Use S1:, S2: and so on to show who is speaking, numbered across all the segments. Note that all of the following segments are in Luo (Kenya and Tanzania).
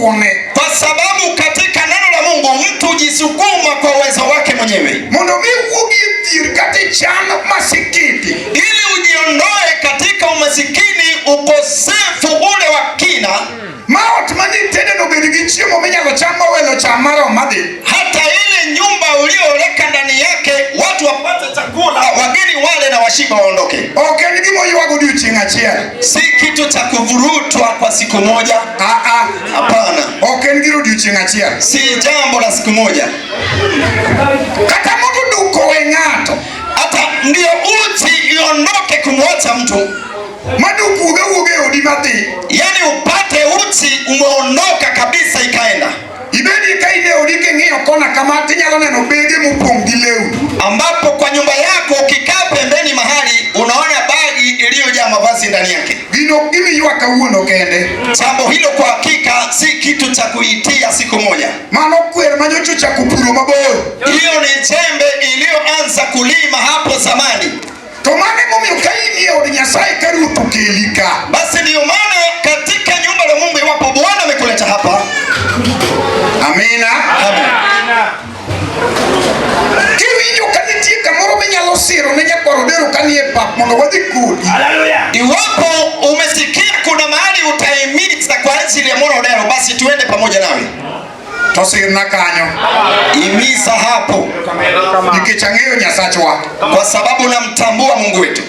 S1: kuone.
S2: Kwa sababu katika neno la Mungu mtu hujisukuma kwa uwezo wake mwenyewe.
S1: Mondo mi iwuogi e dhier kata e chan masikiti.
S2: Ili ujiondoe katika umasikini, ukosefu ule wa kina.
S1: Ma ot mane itedeno obed gi chiemo minyalo cham ma welo cham marom madhi.
S2: Hata ile nyumba ulioweka ndani yake watu wapate chakula, wageni wale na washiba waondoke.
S1: Ok en gima oywago odiochieng' achiel.
S2: Si kitu cha kuvurutwa kwa siku moja.
S1: Aa,
S2: Hapana,
S1: ok en gir odiochieng' achiel.
S2: Si jambo la siku moja.
S1: Kata mondo duk owe ng'ato.
S2: Hata ndio uchi iondoke kumwacha mtu,
S1: Ma duk wuog awuoga e odi madhi.
S2: Yani upate uchi umeondoka kabisa ikaenda,
S1: Ibedi ka in e odi king'iyo kona kama tinyalo neno bege mopong' gi lewni.
S2: Ambapo kwa nyumba yako ukikaa pembeni mahali unaona bagi iliyojaa mavazi ndani yake.
S1: Gino ok gima iywa kawuono kende.
S2: Jambo hilo kwa hakika si kitu cha kuitia siku moja.
S1: Mano kwer ma nyocha ochako puro mabor.
S2: Hiyo ni jembe iliyoanza kulima hapo zamani.
S1: To mano emomiyo ka in e od Nyasaye ka Ruoth okeli ka.
S2: Basi ndiyo maana katika nyumba la Mungu iwapo Bwana amekuleta hapa.
S1: Amina.
S2: Amen.
S1: Kiwinjo ka nitie kamoro minyalo siro ne nyakwar Odero ka nie pap mondo wadhi kodi.
S2: Iwapo umesikia kuna mahali utahimiza kwa ajili ya mwana Odero, basi tuende pamoja nawe.
S1: To sirna kanyo.
S2: Himiza hapo.
S1: Nikech ang'eyo Nyasachwa.
S2: Kwa sababu namtambua Mungu wetu.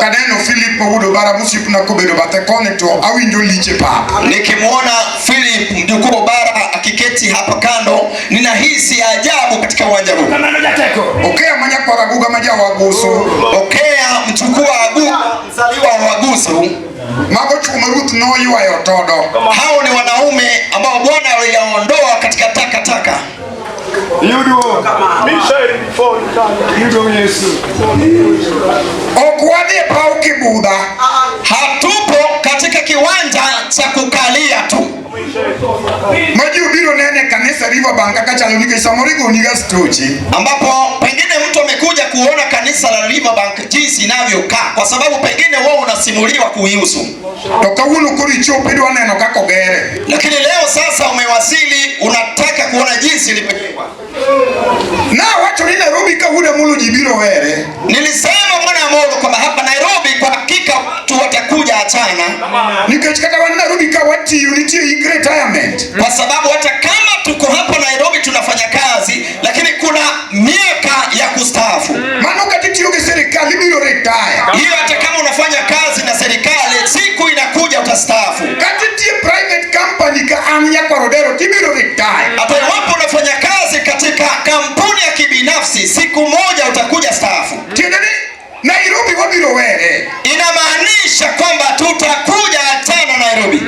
S1: Kaneno Philip Mawuod Obara mosiepna kobedo bathe koni to awinjo lich e pap.
S2: Nikimwona Philip mjukuu Obara akiketi hapa kando, ninahisi ajabu katika uwanja huu.
S1: Okea ma nyakwar Aguga ma jawagusu.
S2: Okea mchukua Aguga mzaliwa wa Wagusu.
S1: Mago chwo ma Ruth noywayo todo.
S2: Hao ni wanaume ambao Bwana aliyaondoa katika takataka.
S1: Ok wadhi e paw kibudha.
S2: Hatupo katika kiwanja cha kukalia tu.
S1: Ma ji obiro nene kanisa Riverbank kaka chalo nikech samoro igoni ga stochi.
S2: Ambapo pengine mtu amekuja kuona kanisa la Riverbank jinsi inavyokaa, kwa sababu pengine wewe unasimuliwa kuihusu.
S1: To kawuono koro ichopo idwa neno kaka ogere.
S2: Lakini leo sasa umewasili, unataka kuona jinsi ilivyojengwa.
S1: Nawacho ni Nairobi kawuono Amolo ji biro were.
S2: Nilisema mwana Amolo kwamba hapa Nairobi kwa hakika watu watakuja achana.
S1: Nikech kata wan Nairobi ka watiyo nitie hik retirement.
S2: Kwa sababu hata kama tuko hapa Nairobi tunafanya kazi, lakini kuna miaka ya kustaafu.
S1: Mano kata itiyo gi sirikal ibiro retire.
S2: Hiyo hata kama unafanya kazi na serikali, siku inakuja utastaafu.
S1: Kata itiyo private company ka an nyakwar Odero tibiro retire.
S2: Hata iwapo unafanya kazi katika kampuni ya kibinafsi, siku moja utakuja staafu.
S1: Tiende ni Nairobi wabiro were.
S2: Inamaanisha kwamba tutakuja achana Nairobi.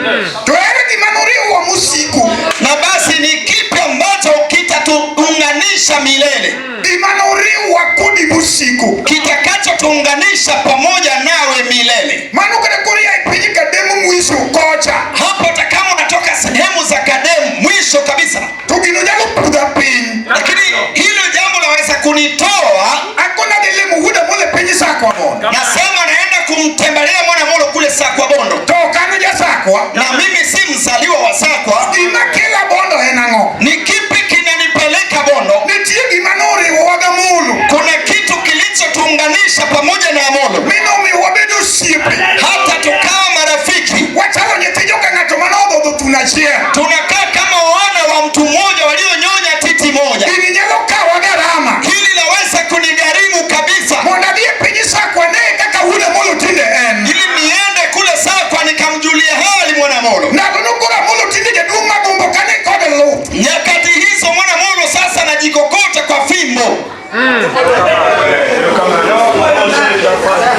S1: To ere gima noriwowa mosiko?
S2: Na basi ni kipi ambacho kitatuunganisha milele?
S1: Gima noriwowa kodi mosiko.
S2: Kitakachotuunganisha pamoja nawe milele.
S1: Mano kata koro ia e piny Kadem mwisho kocha.
S2: Hapo hata kama unatoka sehemu za Kadem mwisho kabisa.
S1: To gino nyalo pudha piny.
S2: Lakini hilo jambo laweza kunitoa.
S1: Akona dhi limo wuod Amolo e piny Sakwa Bondo.
S2: Nasema naenda kumtembelea mwana Amolo kule Sakwa Bondo.
S1: To ok an ja Sakwa.
S2: Na mimi si mzaliwa wa Sakwa.
S1: Gima kela Bondo en ang'o?
S2: Ni kipi kinanipeleka Bondo?
S1: Nitie gima noriwowa gi Amolo.
S2: Kuna kitu kilichotuunganisha pamoja na Amolo.
S1: Mi nomiyo wabedo osiepe.
S2: Hata tukawa marafiki.
S1: Wachalo nyithi joka ng'ato manodhodho thuno achiel.
S2: Tunakaa kama wana wa mtu mmoja walionyonya titi moja.
S1: Gini nyalo kawa garama.
S2: Hili laweza kunigharimu kabisa.
S1: Mondo adhi e piny Sakwa ne kaka wuod Amolo tinde en.
S2: Ili niende kule Sakwa nikamjulie hali mwana Amolo.
S1: Ndalono koro Amolo tinde jaduong' magombo kane kod luth.
S2: Nyakati hizo mwana Amolo sasa anajikokota kwa fimbo.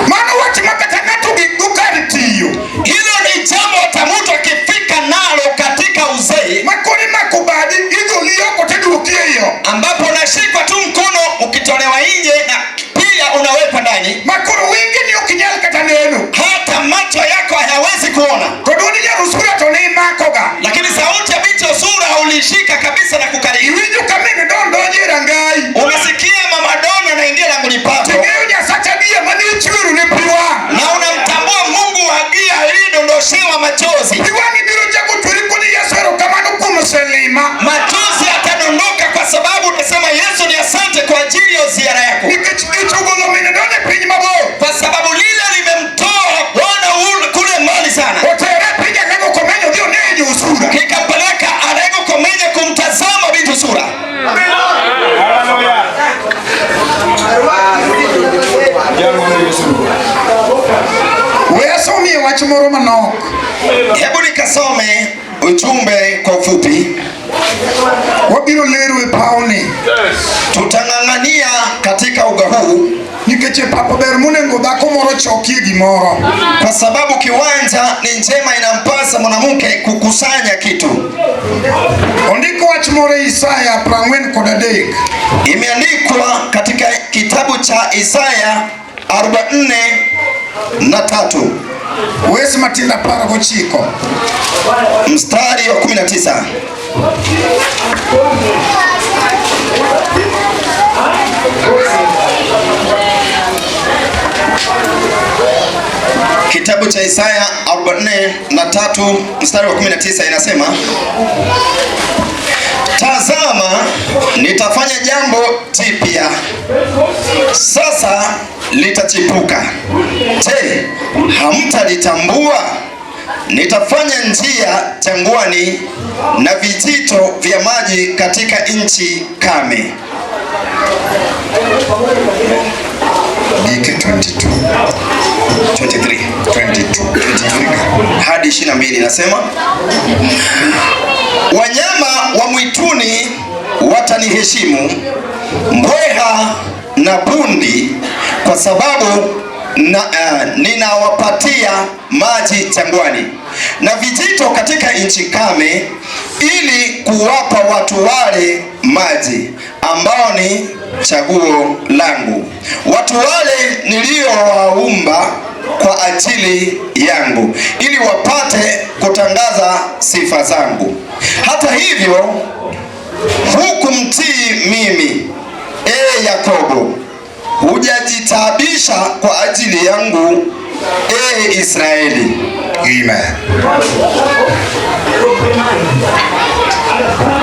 S1: Mano wach ma kata ng'ato gikgo kar tiyo.
S2: Hilo ni jambo hata mtu akifika nalo katika uzee,
S1: Ma koro imako badi igoli oko tiduoki ei ot.
S2: Ambapo unashikwa tu mkono ukitolewa nje na pia unawekwa ndani.
S1: Ma koro wengeni ok nyal kata neno.
S2: Hata macho yako hayawezi kuona.
S1: To duond nyar Osura to ne imakoga.
S2: Lakini sauti ya binti Osura ulishika kabisa na kukaribia.
S1: Iwinjo ka min Don donjo e rangai.
S2: Unasikia mama Don anaingia langoni pako.
S1: Ting'eyo nyar wach moro manok.
S2: Hebu nikasome ujumbe kwa ufupi.
S1: Wabiro lero e pawni.
S2: Tutang'ang'ania katika uga huu
S1: Nikech e pap ber monego dhako moro chokie gimoro.
S2: kwa sababu kiwanja ni njema, inampasa mwanamke kukusanya kitu.
S1: Ondik wach moro e Isaya 43.
S2: Imeandikwa katika kitabu cha Isaya 43
S1: Wes matin 19.
S2: mstari wa 19. Kitabu cha Isaya 43 mstari wa 19 inasema, tazama nitafanya jambo jipya, sasa litachipuka. Je, hamtalitambua? Nitafanya njia jangwani na vijito vya maji katika nchi kame.
S1: Gike 22.
S2: 23
S1: 22.
S2: 23 hadi 22 inasema, wanyama wa mwituni wataniheshimu, mbweha na bundi, kwa sababu ninawapatia maji jangwani na vijito katika nchi kame, ili kuwapa watu wale maji ambao ni chaguo langu, watu wale niliowaumba kwa ajili yangu, ili wapate kutangaza sifa zangu. Hata hivyo hukumtii mimi, ee Yakobo, hujajitaabisha kwa ajili yangu, ee Israeli.
S1: Amen.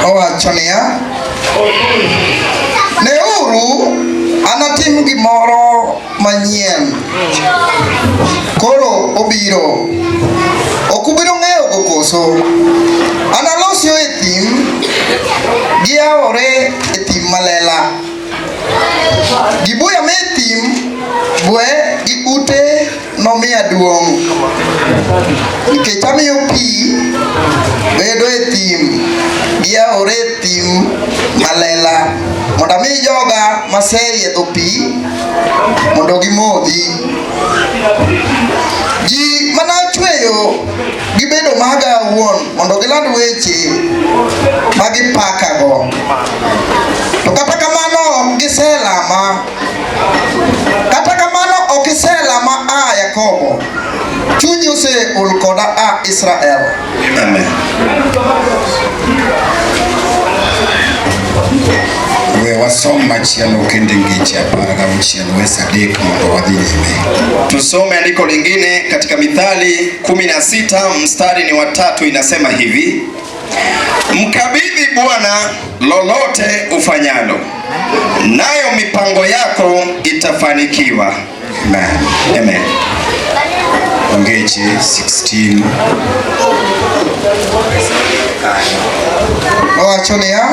S3: Owacho niya, Neuru, anatim gimoro manyien. Koro obiro. Ok ubiro ng'eyogo koso? Analos yo e thim gi aore e thim malela. Gibuya me thim, bwe gi ute nomiya duong'. Nikech amiyo pi bedo e thim gi aore e thim malela, mondo ami joga maseyiedho pi mondo gimodhi. Ji manachweyo gibedo maga awuon mondo giland weche ma gipakago. To kata kamano giselama. Kata kamano ok iselama a Yakobo. Chunyi oseol koda a Israel.
S2: Amen.
S1: We wasom machielo kendo ngeche 16 wes 3 mondo wadhi nyime.
S2: Tusome andiko lingine katika Mithali 16 mstari ni wa 3, inasema hivi: mkabidhi Bwana lolote ufanyalo, nayo mipango yako itafanikiwa.
S1: Amen.
S2: Amen.
S1: Ngeche 16
S3: Owacho niya,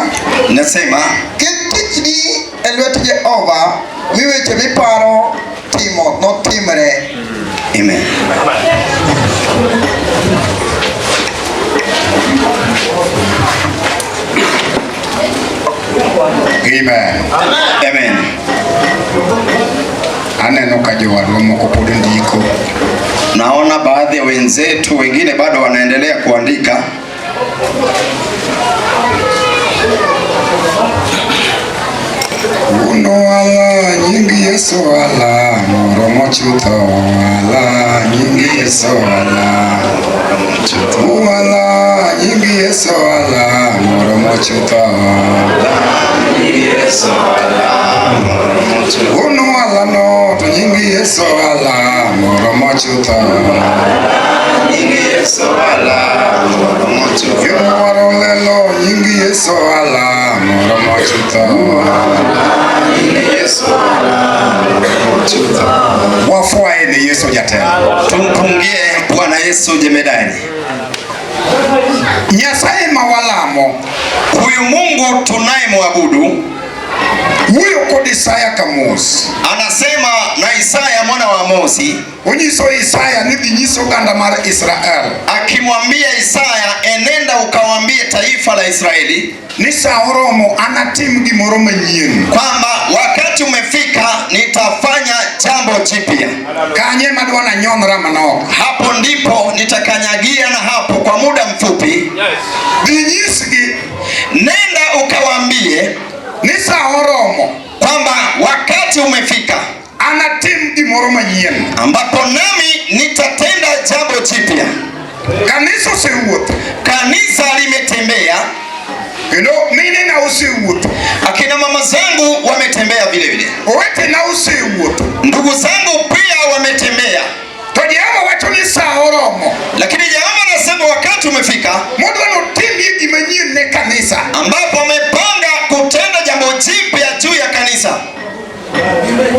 S2: Nasema
S3: ket tichni e lwet Jehova, mi weche miparo timo notimre.
S2: Amen.
S1: Amen.
S2: Amen.
S1: Aneno ka jowadwa moko pod ndiko.
S2: Naona baadhi ya wenzetu wengine bado wanaendelea kuandika.
S1: Uno ala nying Yesu ala moromo chutho ala nying Yesu ala ala nying Yesu ala moromo chutho Uno ala no to nying Yesu ala moromo chutho Yomo waro lelo nying Yesu ala moromo chutho Wafuae ni Yesu jatelo.
S2: Tumpungie Bwana Yesu jemedari.
S1: Nyasaye ma walamo
S2: Huyu Mungu tunayemwabudu
S1: Wuoyo kod Isaya Kamos.
S2: Anasema na Isaya mwana wa Amosi.
S1: Onyiso Isaya ni dhi nyiso oganda mar Israel.
S2: Akimwambia Isaya, enenda ukawaambie taifa la Israeli
S1: ni sa oromo anatim gimoro manyien,
S2: kwamba wakati umefika nitafanya jambo jipya.
S1: Kanye madwa nanyonra manok.
S2: Hapo ndipo nitakanyagia na hapo kwa muda mfupi.
S1: Yes. Dhi nyisgi,
S2: nenda ukawaambie
S1: ni sa oromo
S2: kwamba wakati umefika
S1: anatim gimoro manyien,
S2: ambapo nami nitatenda jambo jipya.
S1: Kanisa osewuotho,
S2: kanisa limetembea,
S1: kendo mine na osewuotho,
S2: akina mama zangu wametembea vile vile,
S1: owete na osewuotho,
S2: ndugu zangu pia wametembea.
S1: To Jehova wacho ni sa oromo,
S2: lakini Jehova anasema wakati umefika
S1: modwa notimie gima nyien ne kanisa,
S2: ambapo amepanga kutenda jambo jipya juu ya kanisa.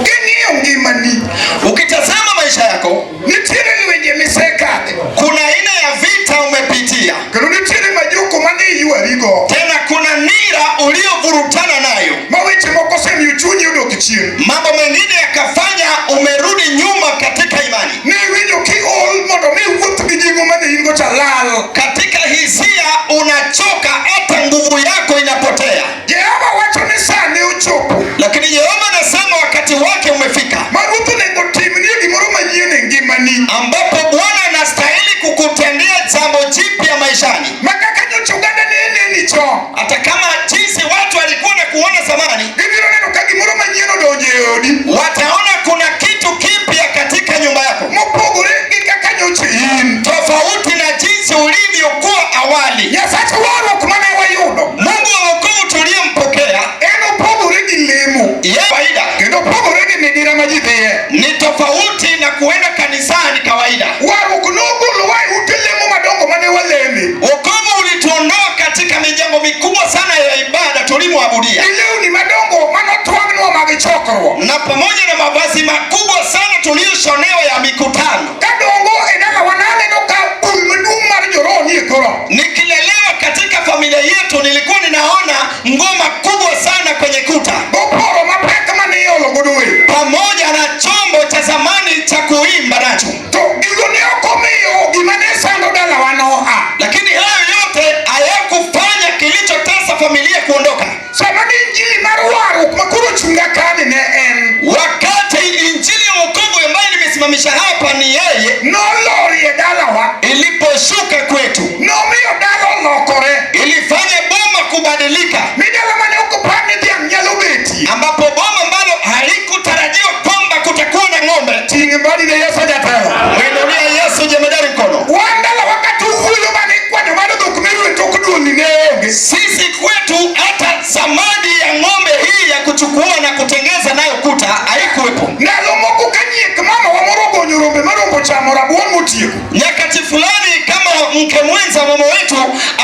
S1: King'iyo ngimani,
S2: ukitazama maisha yako,
S1: nitiere lwenje misekadhe,
S2: kuna aina ya vita umepitia,
S1: kendo nitiere majoko mane iywarigo,
S2: tena kuna nira uliovurutana nayo,
S1: ma weche moko osemiyo chunyi odok chien,
S2: mambo mengine yakafanya umerudi nyuma katika imani.
S1: Ne iwinjo kiol mondo mi iwuoth gi jing'o mane in go cha lal.
S2: Katika hisia unachoka, hata nguvu yako inapotea.
S1: Jehova wacho ni sa ne ochopo,
S2: lakini Jehova anasema wakati wake umefika,
S1: ma Ruoth onego timnie gimoro manyien e ngimani,
S2: ambapo Bwana anastahili kukutendea jambo jipya maishani.
S1: Ma kaka nyocha oganda ne neni chon,
S2: hata kama jinsi watu walikuwa na kuona zamani,
S1: gibiro neno ka gimoro manyien odonjo e odi,
S2: wataona kuna kitu kipya katika nyumba yako,
S1: mopogore gi kaka nyocha in,
S2: tofauti na jinsi ulivyokuwa awali.
S1: Nyasach warruok mane wayudo,
S2: Mungu wa wokovu tuliyempokea,
S1: en opogore gi lemo
S2: ye kawaida,
S1: kendo opogore gi midira ma ji dhiye,
S2: ni tofauti na kuenda kanisani kawaida.
S1: Warruok nogolowa e ute lemo madongo mane waleme.
S2: Wokovu ulituondoa katika mijengo mikubwa sana ya ibada tulimwabudia,
S1: gi lewni madongo manotwang'nwa mag chokruok,
S2: na pamoja na mavazi makubwa sana tuliyoshonewa ya mikutano.
S1: Kadongo e dalawa naneno ka bul maduong' mar joroho nie kor ot.
S2: Nikilelewa katika familia yetu nilikuwa ninaona ngoma kubwa sana kwenye kuta,
S1: Goporo mapek mane iolo godo wer,
S2: pamoja na chombo cha zamani cha kuimba nacho.
S1: To gigo ne ok omiyo gima ne sando dalawa noa.
S2: Lakini hayo yote hayakufanya kilichotesa familia kuondoka.
S1: Sama ni injili mar warruok makoro chunga kani ne en,
S2: Wakati injili ya wokovu ambayo nimesimamisha hapa ni yeye,
S1: nolori e dalawa,
S2: iliposhuka kwetu,
S1: nomiyo dala olokore,
S2: ilifanya boma kubadilika,
S1: mi dala mane ok opar ni dhiang' nyalo betie.
S2: ambapo boma ambalo halikutarajiwa kwamba kutakuwa na ng'ombe.
S1: Ting' badi ne Yesu jatelo.
S2: Mwinulie Yesu jemedari mkono.
S1: Wan dalawa kata owuoyo mane ikwanyo mar dhok miruo e tok duolni ne onge.
S2: Sisi kwetu hata samadi ya ng'ombe hii ya kuchukua na kutengeza nayo kuta haikuwepo.
S1: Ndalo moko ka nyiek mamawa moro ogonyo rombe ma rombo ochamo rabuon motieko.
S2: Nyakati fulani kama mke mwenza mama wetu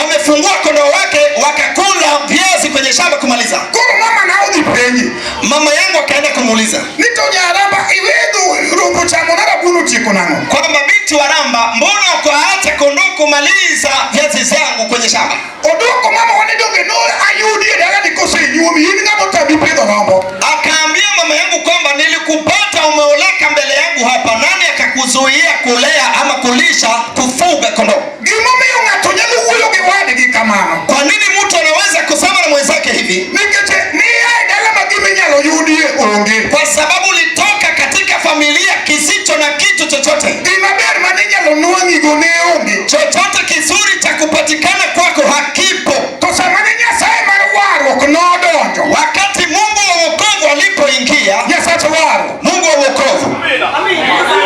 S2: amefungua kondoo wake wakakula viazi kwenye shamba kumaliza.
S1: Koro mama na odhi penje,
S2: Mama yangu akaenda kumuuliza
S1: ni to nyaramba iwedho rombo chamo na rabuon otieko nang'o?
S2: kwamba binti wa Ramba, mbona ukaacha kondoo kumaliza viazi zangu kwenye shamba?
S1: Odwoko mama wa ni donge no ayudi e dalani kosenyuomi, in ng'ama otami pidho rombo.
S2: Akaambia mama yangu kwamba nilikupata umeoleka mbele yangu hapa, nani akakuzuia kulea ama kulisha kufuga kondoo?
S1: Gimomiyo ng'ato nyalo wuoyo gi wadgi kamano?
S2: Kwa nini mtu anaweza kusema na mwenzake hivi?
S1: Nikech niya e dala ma gima inyalo yudie onge.
S2: Kwa sababu ulitoka katika familia kisicho na kitu chochote.
S1: Gima ber mane inyalo nwang'igo ne onge.
S2: Chochote kizuri cha kupatikana kwako hakipo.
S1: To sama ne Nyasaye mar warruok nodonjo,
S2: Wakati Mungu wa wokovu alipoingia,
S1: Nyasach warruok,
S2: Mungu wa wokovu,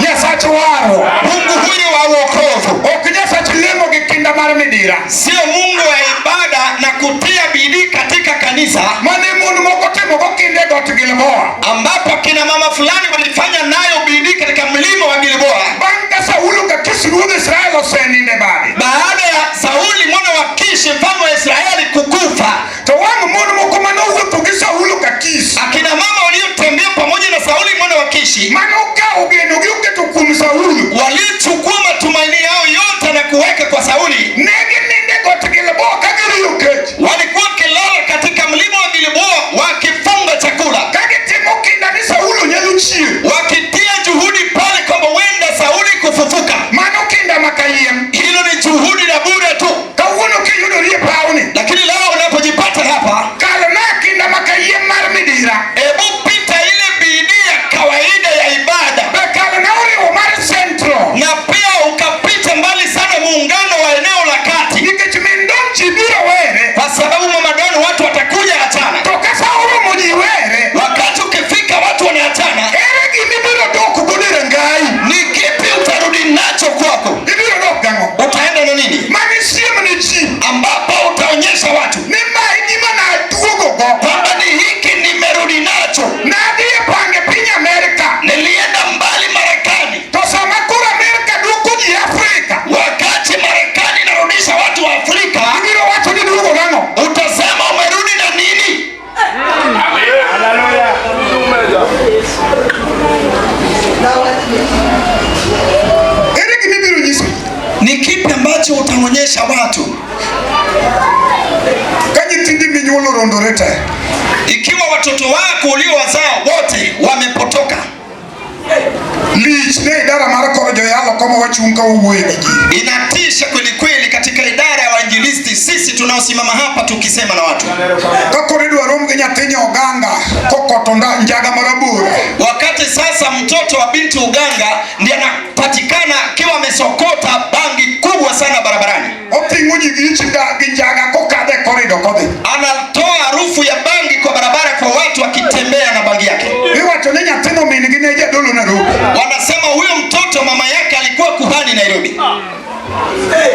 S1: Nyasach warruok,
S2: Mungu huyu wa wokovu,
S1: ok Nyasach lemo gi kinda mar midira
S2: sio Mungu wa ibada na kutia bidii katika kanisa,
S1: mane mon moko timogo kinda e got Gilboa.
S2: ambapo kina mama fulani walifanya nayo bidii katika mlima wa Gilboa.
S1: Bang' ka Saulo ka Kish ruodh Israel osenindo e bade,
S2: Baada ya Sauli mwana wa Kishi mfalme wa Israeli kukufa,
S1: to wang' mon moko manowuotho gi Saulo ka Kish,
S2: akina mama waliotembea pamoja na Sauli mwana wa Kishi
S1: manokawo genogi oketo kuom Saulo,
S2: walichukua matumaini yao yote na kuweka kwa Sauli.
S1: ne ginindo e got Gilboa ka giriyo kech.
S2: Walikuwa kilala katika mlima wa Gilboa wakifunga kufufuka.
S1: Mano kinda ma kayiem.
S2: Hilo ni juhudi la bure tu.
S1: Kawuono kiyudori e pawni,
S2: Lakini leo unapojipata hapa,
S1: kal ma kinda ma kayiem mar midira.
S2: hebu pita ile bidii ya kawaida ya ibada,
S1: Be kal na oriwo mar Central.
S2: na pia ukapita mbali sana muungano wa eneo la kati,
S1: Nikech min don ji biro were.
S2: kwa sababu Mama Don watu watakuja achana.
S1: To ka sa oromo ji were.
S2: Wakati ukifika watu wanaachana,
S1: Ere gimibiro dok godo e Rongai?
S2: ni kipi utarudi nacho kwako?
S1: Ibiro dok gang'o?
S2: Utaenda na nini
S1: Mani siem ne ji
S2: ambapo utaonyesha watu
S1: ni ma e gima naduogo go.
S2: kwamba ni hiki nimerudi nacho.
S1: Nadhi e pange piny Amerka.
S2: Nilienda mbali Marekani,
S1: To sama koro Amerka duoko ji Afrika,
S2: wakati Marekani inarudisha watu wa Afrika,
S1: ibiro wacho ni duogo gang'o?
S2: utasema umerudi na nini?
S1: Ere gimibiro nyiso?
S2: Ni kipi ambacho utaonyesha watu
S1: Ka nyithindi minyuolo orondore te,
S2: ikiwa watoto wako uliowazaa wote wamepotoka?
S1: lich ne idara mar kor joyalo koma wachung' ka wawuoye gi ji.
S2: Inatisha kweli kweli. Katika idara ya wainjilisti, sisi tunaosimama hapa tukisema na watu,
S1: Ka koro idwa rom gi nyathi nyoganga kokoto njaga marabora,
S2: wakati sasa mtoto wa binti uganga ndiye anapatikana akiwa amesokota bangi kubwa sana barabarani,
S1: oting'o ji gi ich gi njaga kokadho e korido kodhi.
S2: anatoa harufu ya bangi kwa barabara kwa watu akitembea na bangi yake.
S1: Iwacho ni nyathino min gi ne jadolo Nairobi.
S2: Wanasema huyo mtoto mama yake alikuwa kuhani Nairobi.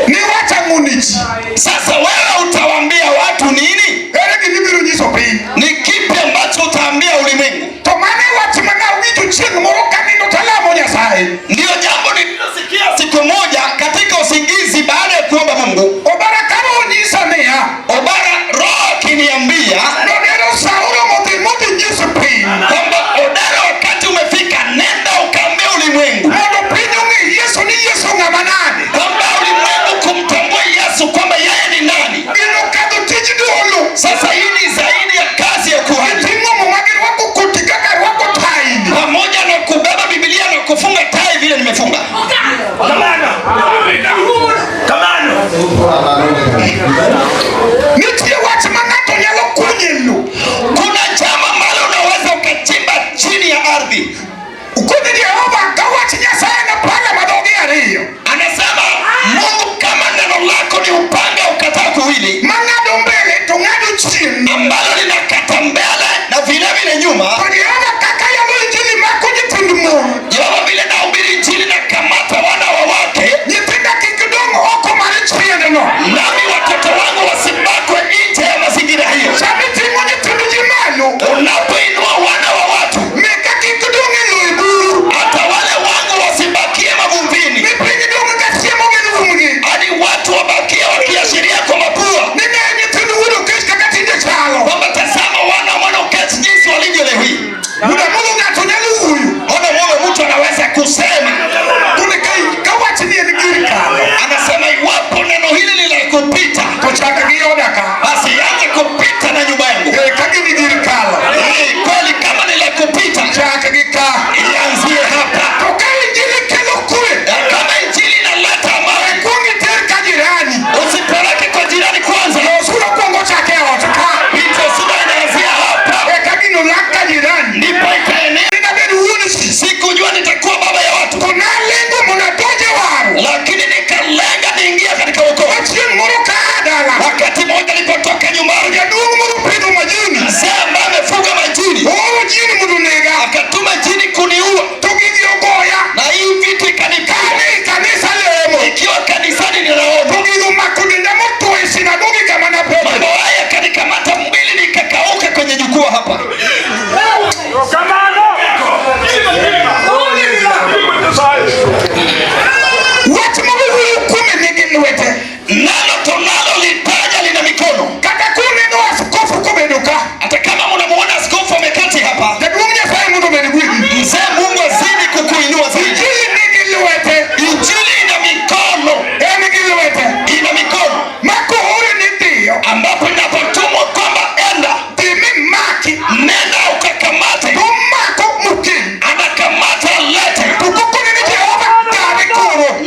S1: Niwach ang'o ni ji?
S2: Sasa wewe utawaambia watu nini?
S1: Ere gimibiro nyiso piny?
S2: Ni kipi ambacho utaambia ulimwengu?
S1: To mano e wach ma nawinjo chieng' moro kanindo talamo Nyasaye.
S2: Ndiyo jambo nililosikia siku moja katika usingizi baada ya kuomba Mungu.
S1: Obara ka roho nyisa niya,
S2: Obara, roho akiniambia
S1: nodero sa oromo dhi modhi nyis piny.
S2: kwamba Odero, wakati umefika, nenda ukaambia ulimwengu
S1: Mondo piny ong'e Yesu ni Yesu ng'ama nade.
S2: kwamba ulimwengu kumtambua Yesu kwamba yeye ni nani.
S1: Gino kadho tij dolo.
S2: Sasa hii ni zaidi ya kazi ya kuhani,
S1: Giting'o muma girwako koti kaka rwako taini.
S2: pamoja na kubeba Biblia na kufunga tai vile nimefunga.
S1: Nitie wach ma ng'ato nyalo kunyo e lowo.
S2: Kuna jambo ambalo unaweza ukachimba chini ya ardhi.
S1: Ukoni Jehova ka wach Nyasaye ne pala ma dhoge ariyo.
S2: Anasema Mungu, kama neno lako ni upanga ukataa kuwili,
S1: Ma ng'ado mbele to ng'ado chien.
S2: ambalo linakata mbele na vile vile nyuma.
S1: To Jehova kaka yalo injili mako nyithind mon.
S2: Jehova, vile nahubiri injili na kamata wana wa wake,
S1: Nyithinda kik dong' oko mar chiendno.
S2: nami watoto wangu wasibakwe nje ya mazingira hiyo.
S1: Sama iting'o nyithind ji malo,
S2: Unapoinua wana wa watu,
S1: meka kik dong' e lowo e buru.
S2: hata wale wangu wasibakie mavumbini,
S1: Mi piny dong' ka chiemo gi umgi.
S2: hadi watu wabakie wakiashiria kwa mapua
S1: Ni ne nyithind wuod Okech kaka tinde chalo.
S2: kwamba tazama wana wa mwana Okech jinsi walivyo leo hii.
S1: Muda moro ng'ato nyalo wuoyo.
S2: Ona wewe, mtu anaweza kusema,
S1: To ni ka wach ni en gir kalo.
S2: anasema iwapo neno hili ni la kupita,
S1: To chak gi oda ka.
S2: basi anze kupita na nyumba yangu.
S1: Eh, ka gini gir kalo.
S2: Eh, kweli kama ni la kupita,
S1: Chak gi ka.
S2: ianzie hapa.
S1: To ka injili kelo kwe,
S2: Na kama injili inaleta amani,
S1: kuong iter ka jirani.
S2: usipeleke kwa jirani kwanza.
S1: Osura kuongo chake e ot ka.
S2: Binti sura inaanzia hapa,
S1: Eka gino lak ka jirani.
S2: ndipo ikaenea.
S1: Nabed wuon ji.
S2: Sikujua nitakuwa baba ya watu,
S1: To nalengo mondo adonj e waro.
S2: lakini nikalenga niingia katika wokovu.
S1: Chieng' moro ka a dala.
S2: Wakati mmoja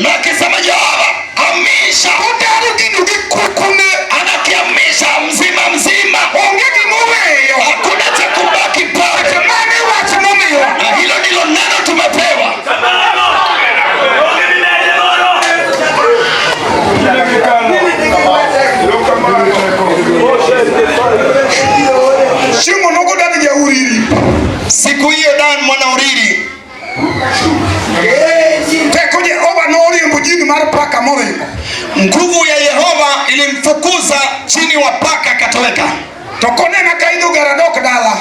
S2: Na akisema Jehova, hamisha.
S1: Odaro gino gi kukune.
S2: Anakiamisha mzima mzima.
S1: Onge gimoweyo.
S2: Hakuna cha kubaki pale.
S1: Mano e wach momiwa.
S2: Na hilo ndilo neno tumepewa.
S1: Chieng' onogo Dan jauriri.
S2: Siku hiyo Dan mwana Uriri,
S1: Teko Jehova noriembo jini mar paka moringo.
S2: Nguvu ya Yehova ilimfukuza chini wa paka akatoweka.
S1: To konena ka idho gar adok dala.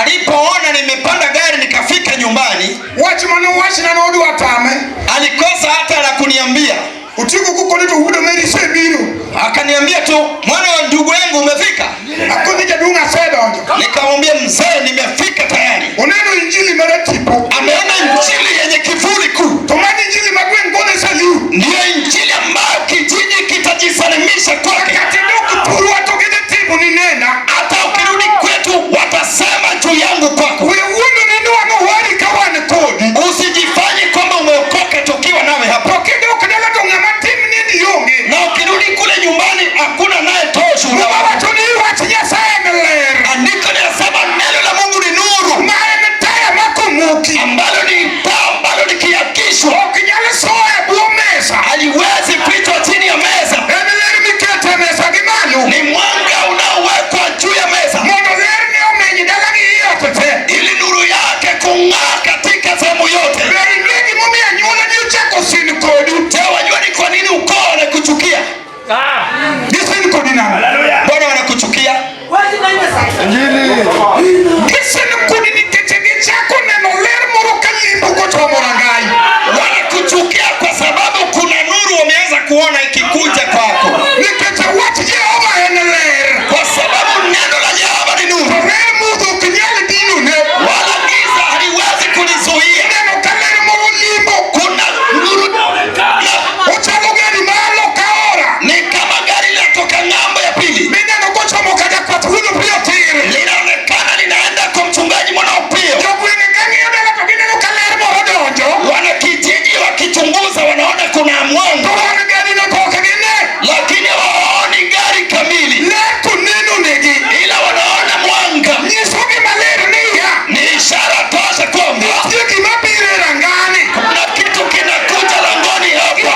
S2: Alipoona nimepanda gari nikafika nyumbani,
S1: Wach mane owachna nodwa tame.
S2: Alikosa hata la kuniambia.
S1: Otieko kokone to wuod Omeri isebiro.
S2: Akaniambia tu, mwana wa ndugu yangu umefika.
S1: Akodhi jaduong' asedonjo.
S2: Nikamwambia mzee, nimefika tayari.
S1: Oneno injili mar tipo.
S2: Ameona injili yenye kivuli kuu,
S1: To mano injili ma gweng' gone saliu.
S2: Ndiyo injili ambayo kijiji kitajisalimisha kwake.
S1: Kata dok thurwa to gidhi timo ni nena.
S2: Hata ukirudi kwetu watasema juu yangu kwako.
S1: We wuondo ni nwang'o wari ka wan kodi.
S2: Usijifanye kwamba umeokoka tukiwa nawe hapa,
S1: To kidok dala to ng'ama timni ni onge.
S2: Na ukirudi kule nyumbani hakuna anayetoa ushuhuda
S1: Muma
S2: wako.
S1: wacho ni wach Nyasaye en ler.
S2: Andiko linasema neno la Mungu ni nuru,
S1: Ma en taya makomoki.
S2: Ambalo ni taa ambalo likiakishwa
S1: Ok nyal soyo e bwo mesa.
S2: Haliwezi fichwa chini ya meza.
S1: En ler miketo e mesa gi malo.
S2: Ni mwanga unaowekwa juu ya meza,
S1: Mondo ler ne omeny dala gi i ot te.
S2: Ili nuru yake kung'aa katika sehemu yote.
S1: Be ing'e gimomiyo anyuola ni ochako sin kodi?
S2: Je, wajua ni kwa nini ukoo wanakuchukia?
S1: Gisin kodi nang'o?
S2: Mbona wanakuchukia?
S1: Gisin kodi nikech gichako neno ler moro ka limbo kochomo rangai.
S2: Wanakuchukia kwa sababu kuna nuru wameanza kuona ikikuja kwako.
S1: Nikech wach Jehova en ler.
S2: Kwa sababu neno la Jehova ni
S1: To
S2: nuru,
S1: ler mudho ok nyal dinone.
S2: Wala giza haliwezi kulizuia.
S1: Ineno ka ler moro limbo.
S2: Kuna nuru
S1: Ochalo gari ma loka aora.
S2: Ni kama gari linatoka ng'ambo ya pili.
S1: Mineno kochomo ka jakwath wuod Opiyo tir.
S2: Linaonekana linaenda kwa mchungaji mwana Opiyo.
S1: Jogwenge ka ng'iyo dala to gineno ka ler moro donjo.
S2: Wanakijiji wakichunguza wanaona kuna
S1: To
S2: mwanga,
S1: wang' gari no to ok gine.
S2: Lakini hawaoni gari kamili,
S1: Ler to neno negi.
S2: Ila wanaona mwanga.
S1: Nyisogi maler niya.
S2: Ni ishara tosha kwamba
S1: Nitie gima biro e rangani.
S2: Kuna kitu kinakuja langoni hapa.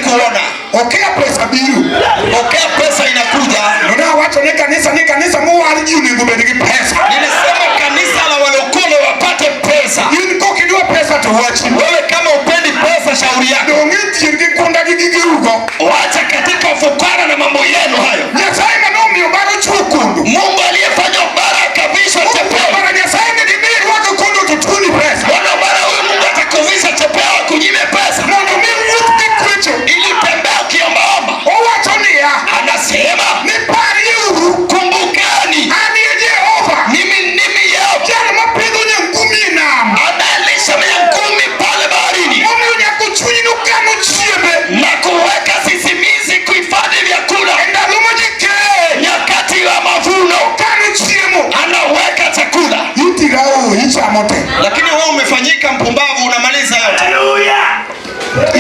S2: kuona.
S1: Okia pesa biro.
S2: Pokea pesa inakuja.
S1: Nawacho ni kanisa ni kanisa mowar ji onego bed gi pesa.
S2: Nilisema kanisa la walokole wapate pesa.
S1: In kokidwa pesa to wachi.
S2: Wewe kama upendi pesa, shauri yako.
S1: Dong' e dhier gi kunda gi gigeugo.
S2: Wacha katika ufukara na mambo yenu hayo.
S1: Nyasaye manomiyo baro chuo kondo.
S2: Mungu aliyefanya Obara akavishwa chepeo.
S1: Bara Nyasaye ne dimi irwako kondo to tuoni pesa.
S2: Bwana Obara huyu Mungu atakuvisha chepeo akunyime pesa
S1: Mondo mi wuoth gi kwecho.
S2: ili utembee ukiombaomba.
S1: Owacho niya,
S2: Anasema
S1: ni parieuru
S2: kumbukani,
S1: an e Jehova.
S2: mimi ndimi Yehova
S1: Jal mapidho nyangumi e nam.
S2: anayelisha miangumi pale baharini
S1: Momiyo nyaka chuny nokano chiembe.
S2: na kuweka sisimizi kuhifadhi vyakula
S1: E ndalo ma ji keye.
S2: nyakati ya mavuno,
S1: Okano chiemo.
S2: anaweka chakula.
S1: Itirao ichamo te.
S2: Lakini wewe umefanyika mpumbavu, unamaliza yote.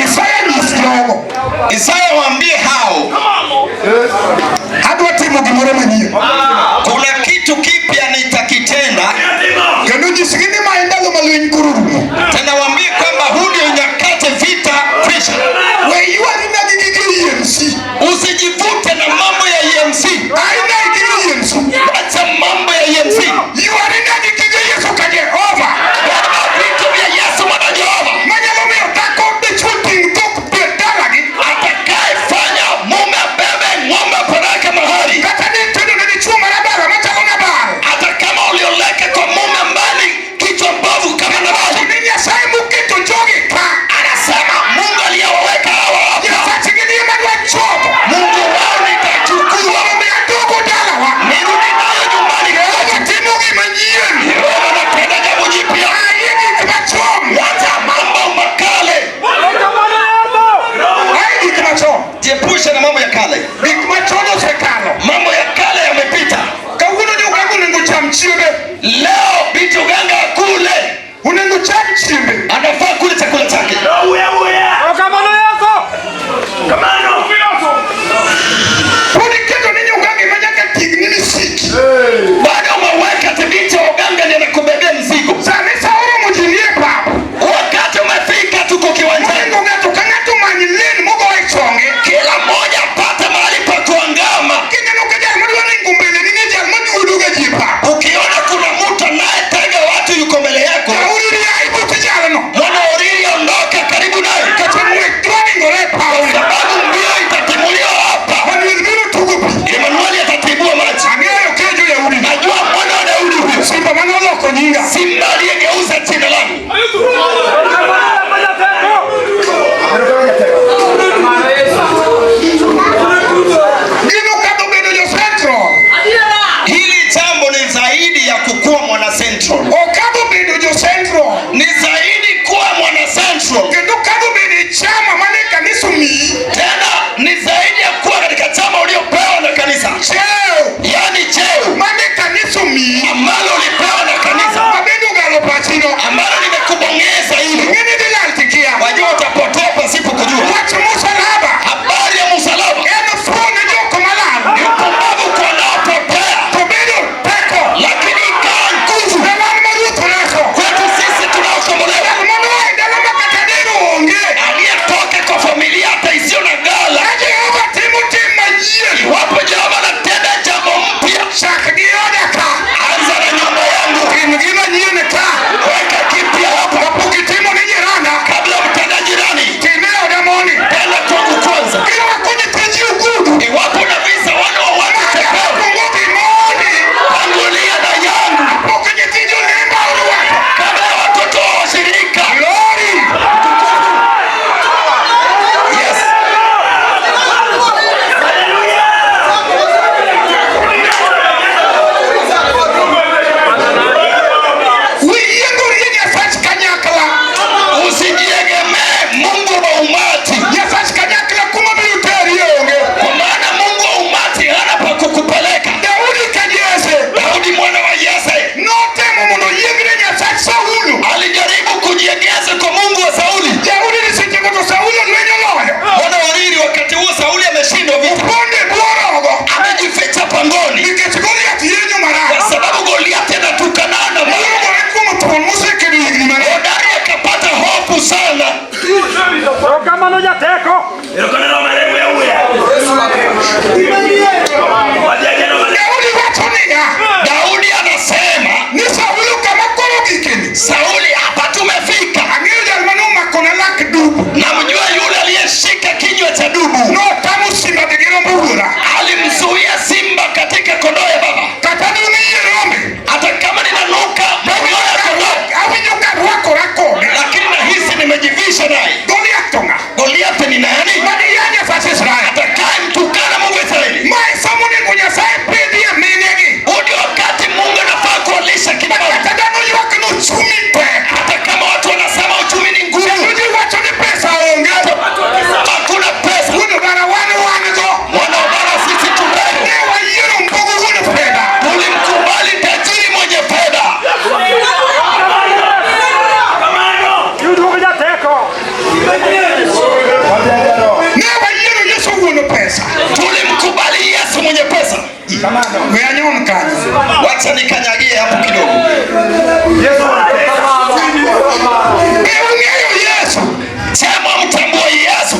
S1: Isaya nyis jogo.
S2: Isaya, waambie hao
S1: Adwa timo gimoro manyien.
S2: kuna kitu kipya nitakitenda.
S1: Kendo nyisgi ni ma e ndalo ma lweny koro rumo.
S2: Tena waambie kwamba huu ndio nyakati vita kwisha.
S1: We ywari na gi gige EMC.
S2: Usijivute na mambo ya EMC,
S1: Aina gi gige EMC.
S2: wacha mambo ya EMC.
S1: Ywari na gi gige Yesu ka Jehova.
S2: Beba vitu vya Yesu mwana Jehova
S1: Manyalo miyo dhako dichuo ting' dhok be dalagi.
S2: atakayefanya mume abebe ng'ombe apeleke mahali,
S1: Kata ni tedo ne dichuo marabara machalo Nabal.
S2: hata kama ulioleka kwa mume mbali kichwa mbovu kama Nabali.
S1: Ni Nyasaye moketo jogi ka.
S2: Anasema Mungu aliyewaweka hawa hapa,
S1: Nyasachgi ni ema dwa chopo.
S2: Mungu wao nitachukua,
S1: Mondo mi aduogo dalawa.
S2: nirudi nayo nyumbani
S1: Jehova
S2: kwetu.
S1: timo gima nyien.
S2: Yehova anatenda jambo jipya,
S1: Aye gik machon.
S2: wacha mambo makale.
S1: Aye gik machon.
S2: Jiepushe na mambo ya kale,
S1: Gik machon osekalo.
S2: mambo ya kale yamepita.
S1: Kawuono jogango onego cham chiembe.
S2: Leo binti uganga akule,
S1: Onego cham chiembe.
S2: anafaa kule chakula chake.
S1: Pod iketo ni jogango ema nyaka ting'ni misiki.
S2: Bado umeweka ati binti wa uganga ndiye anakubebea mzigo.
S1: Sani sa oromo ji nie pap.
S2: Wakati umefika, tuko kiwanjani,
S1: Monego ng'ato ka ng'ato many lane mogo e chonge.
S2: kila mmoja apate mahali pa kuangama.
S1: Kineno ka jal madwa ringo mbele ni ng'e jal maduodo ga ji e pap.
S2: Ukiona kuna mtu anayetega watu yuko mbele yako,
S1: Jauri ai but jalno.
S2: mwana oriri, ondoka karibu naye,
S1: Nikech ng'wech dwa ringore e
S2: kwa
S1: pawni.
S2: sababu mbio itatimuliwa hapa.
S1: Manuel biro tugo pi.
S2: Emanueli atatibua maji.
S1: Ang'eyo kejo Yahudi.
S2: Najua mwana wa Daudi huyo,
S1: Simba manoloko nyinga.
S2: simba aliyegeuza jina langu.
S1: Gino kadho bedo jo Central.
S2: Hili jambo ni zaidi ya kukuwa mwana Central,
S1: Okadho bedo jo Central.
S2: ni zaidi kuwa mwana Central,
S1: Kendo kadho bedo e chama mane kanisa omiyi.
S2: tena ni zaidi ya kuwa katika chama uliopewa na kanisa,
S1: Cheo
S2: yaani cheo
S1: mane kanisa omiyi.
S2: ambalo ulipewa na kanisa,
S1: Mabedo ogalo pachino.
S2: ambalo limekubongeza hili.
S1: Ing'e ni dhi lal tikia.
S2: Wajua utapotea pasipo kujua.
S1: Wach musalaba
S2: Habari ya msalaba
S1: en fuo ne jok malal.
S2: ni upumbavu kwa wanaopotea,
S1: To bedo teko
S2: lakini ikawa nguvu
S1: ne wan ma Ruoth oreso.
S2: kwetu sisi tunaokombolewa.
S1: Jal manoa e dala ma kata dero onge.
S2: Aliyetoka kwa familia hata isiyo na ghala,
S1: Ka Jehova timo tim manyien.
S2: iwapo Jehova anatenda jambo mpya,
S1: Chak gi oda ka.
S2: anza na nyumba yangu,
S1: Tim gima nyien ka.
S2: weka kipya hapa
S1: Kapok itimo ne jiranda,
S2: kabla mtenda jirani,
S1: time e oda mondi.
S2: tenda kwangu kwanza.
S1: Kirwako nyithi ji ogudu.
S2: Iwapo na visa wana wa watu chepeo,
S1: Kuongo dhi mondi.
S2: tangulia na yangu
S1: Kapok nyithi jolemba orwako.
S2: kabla ya watoto wa washirika.
S1: Glory.
S2: Yes.
S1: Wiyiengori e Nyasach kanyakla.
S2: Usijiegemee Mungu wa umati,
S1: Nyasach kanyakla kuma biro teri onge.
S2: kwa maana Mungu wa umati hana pa kukupeleka.
S1: Daudi ka Jesse
S2: Daudi mwana wa Yese
S1: notemo mondo oyiengre Nyasach Saulo.
S2: alijaribu kujiegeza kwa Mungu wa Sauli.
S1: Daudi ni sechego to Saulo lweny oloyo.
S2: Mwana wariri, wakati huo Sauli ameshindwa vita,
S1: Oponde e bwo rogo
S2: amejificha pangoni
S1: nikech Goliath yenyo
S2: kwa
S1: marach.
S2: sababu Goliathi anatukana na
S1: Oyugore kuom thuon mosekedo higni mang'eny.
S2: hodari, akapata hofu sana.
S4: Erokamano jateko.
S1: Daudi wacho niya,
S2: Daudi anasema
S1: ni Saulo kama koro gikeni.
S2: Sauli, hapa tumefika.
S1: Ang'eyo jal manomakona lak dubu.
S2: Namjua yule aliyeshika kinywa cha dubu,
S1: Notamo simba dhi gi rombo wuora.
S2: alimzuia simba katika kondoo ya baba.
S1: Kata dong' yie rombe.
S2: Hata kama ninanuka manyoya ya kondoo,
S1: Awinjo ka arwakora kode.
S2: lakini nahisi nimejivisha naye.
S1: Goliath to ng'a?
S2: Goliath ni nani?
S1: Mane ya Nyasach Israel.
S2: Atakaye mtukana Mungu wa Israeli.
S1: Ma e sama onego Nyasaye pidhie minegi.
S2: Huu ndio wakati Mungu anafaa kuwalisha kina mama.
S1: Kata dhano ywak ni uchumi tek.
S2: Hata kama watu wanasema uchumi ni ngumu,
S1: Kendo ji wacho ni pesa onge.
S2: watu wakisema hakuna pesa,
S1: Wuon obara wan wan go.
S2: mwana wa baba sisi tunayo.
S1: Ne wayiero Mbogo wuon fedha.
S2: Tulimkubali tajiri mwenye fedha.
S4: Yuduogo jateko.
S1: Ne wayiero Yesu wuon pesa.
S2: Tulimkubali Yesu mwenye pesa.
S1: We anyon kanyo.
S2: Wacha nikanyagie hapo kidogo.
S1: Be ung'eyo Yesu?
S2: Sema mtambue Yesu.